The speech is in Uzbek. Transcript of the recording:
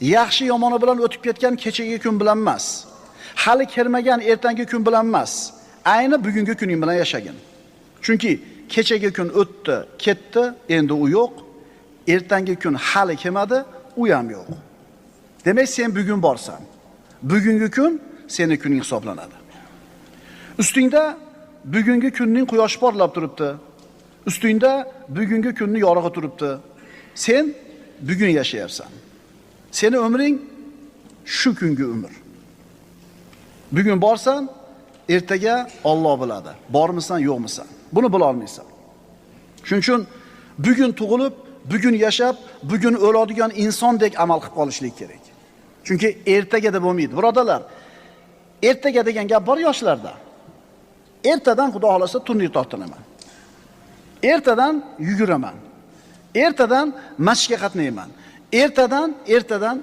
Yaxshi yomoni bilan o'tib ketgan kechagi kun bilan emas. Hali kirmagan ertangi kun bilan emas. Ayni bugungi kuning bilan yashagin. Chunki kechagi kun o'tdi, ketdi, endi u yo'q. Ertangi kun hali kelmadi, u ham yo'q. Demak, sen bugun borsan. Bugungi kun seni kuning hisoblanadi. Ustingda bugungi kunning quyoshi porlab turibdi. Ustingda bugungi kunning yorug'i turibdi. Sen bugun yashayapsan. Seni umring shu kungi umr. Bugun borsan, ertaga Alloh biladi. Bormisan, yo'qmisan? Buni bila olmaysan. Shuning uchun bugun tug'ilib, bugun yashab, bugun o'ladigan insondek amal qilib qolishlik kerak. Chunki ertaga deb bo'lmaydi. Birodarlar, ertaga degan gap bor yoshlarda. Ertadan Xudo xolasa turnir tortinaman. Ertadan yuguraman. Ertadan masjidga qatnayman. Ertadan, ertadan.